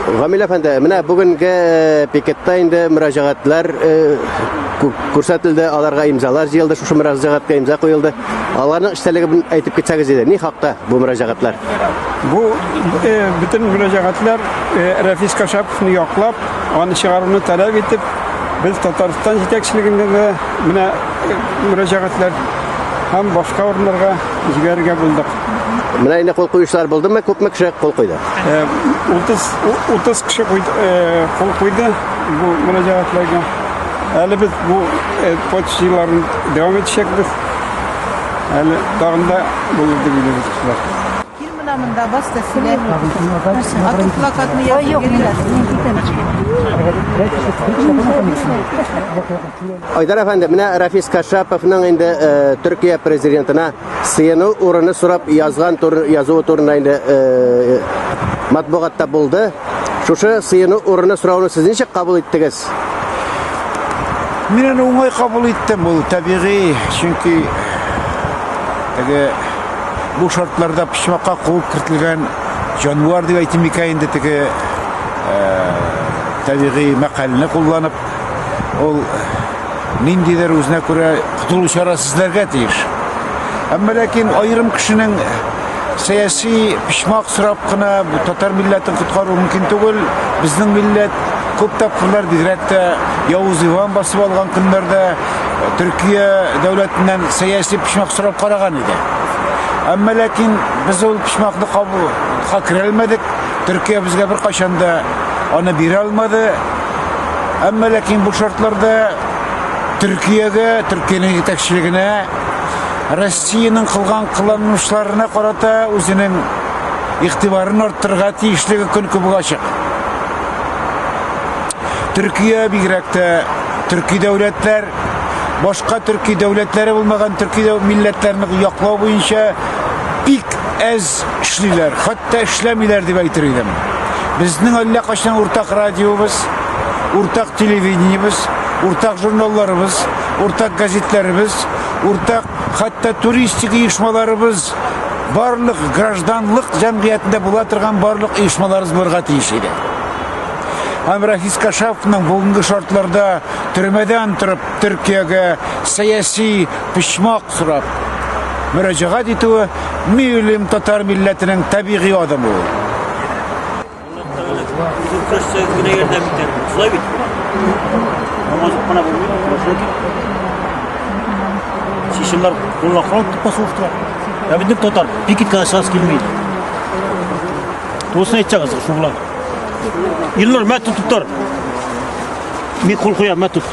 Гамил әфәнде, менә бүгенге пикетта инде мөрәҗәгатьләр күрсәтелде, аларга имзалар җыелды, шушы мөрәҗәгатькә имза куелды. Аларның эчтәлеген әйтеп китсәгез иде, ни хакта бу мөрәҗәгатьләр? Бу бөтен мөрәҗәгатьләр Рәфис Кашаповны яклап, аны чыгаруны таләп итеп, без Татарстан җитәкчелегендә дә менә мөрәҗәгатьләр һәм башка урыннарга җибәрергә булдык. Менә инде кул куючылар булдымы? Күпме кеше кул куйды? 30 30 кеше кул куйды бу мөрәҗәгатьләргә. Әле без бу почта җыеларын дәвам итәчәкбез. Әле тагын да булыр дип уйлыйбыз кешеләр. Кил менә монда бас та сөйлә. А то плакатны язып йөриләр. Айдар әфәнде, менә Рафис Кашаповның инде Төркия президентына сыену урыны сорап язган тур, язуы турында инде э, матбугатта булды. Шушы сыену урыны сорауны сез ничек кабул иттегез? Мин аны уңай кабул иттем, ул табигый, чөнки теге бу шартларда почмакка куып кертелгән җанвар дип әйтим микән инде теге э, табигый мәкальне кулланып, ул ниндидер үзенә күрә котылу чарасы эзләргә тиеш. Әмма ләкин аерым кешенең сәяси почмак сорап кына татар милләтен коткару мөмкин түгел. Безнең милләт күп тапкырлар бигрәк тә Явыз Иван басып алган көннәрдә Төркия дәүләтеннән сәяси почмак сорап караган иде. Әмма ләкин без ул почмакны кабулга керә алмадык. Төркия безгә беркайчан да аны бирә алмады. Әмма ләкин бу шартларда Төркиягә, Төркиянең җитәкчелегенә Россиянең кылган кыланмышларына карата үзенең игътибарын арттырырга тиешлеге көн кебек ачык. Төркия бигрәк тә төрки дәүләтләр, башка төрки дәүләтләре булмаган төрки милләтләрне яклау буенча бик әз эшлиләр, хәтта эшләмиләр дип әйтер идем. Безнең әллә кайчан уртак радиобыз, уртак телевидениебез, уртак журналларыбыз, уртак газетләребез, уртак хәтта туристик оешмаларыбыз, барлык гражданлык җәмгыятендә була торган барлык оешмаларыбыз булырга тиеш иде. Һәм Рафис Кашаповның бүгенге шартларда төрмәдән торып Төркиягә сәяси почмак сорап мөрәҗәгать итүе, мин уйлыйм, татар милләтенең табигый адымы ул. Үзең көрәшсәгез генә ярдәм итәр. Шулай бит? Намаз укып кына булмый, көрәшергә кирәк. Чеченнар кулына корал тотып та сугыштылар. Ә безнең татар пикетка да чыгасы килми. Турысын әйтсәгез, шул була. Илнур, мә тотып тор. Мин кул куям, мә тот.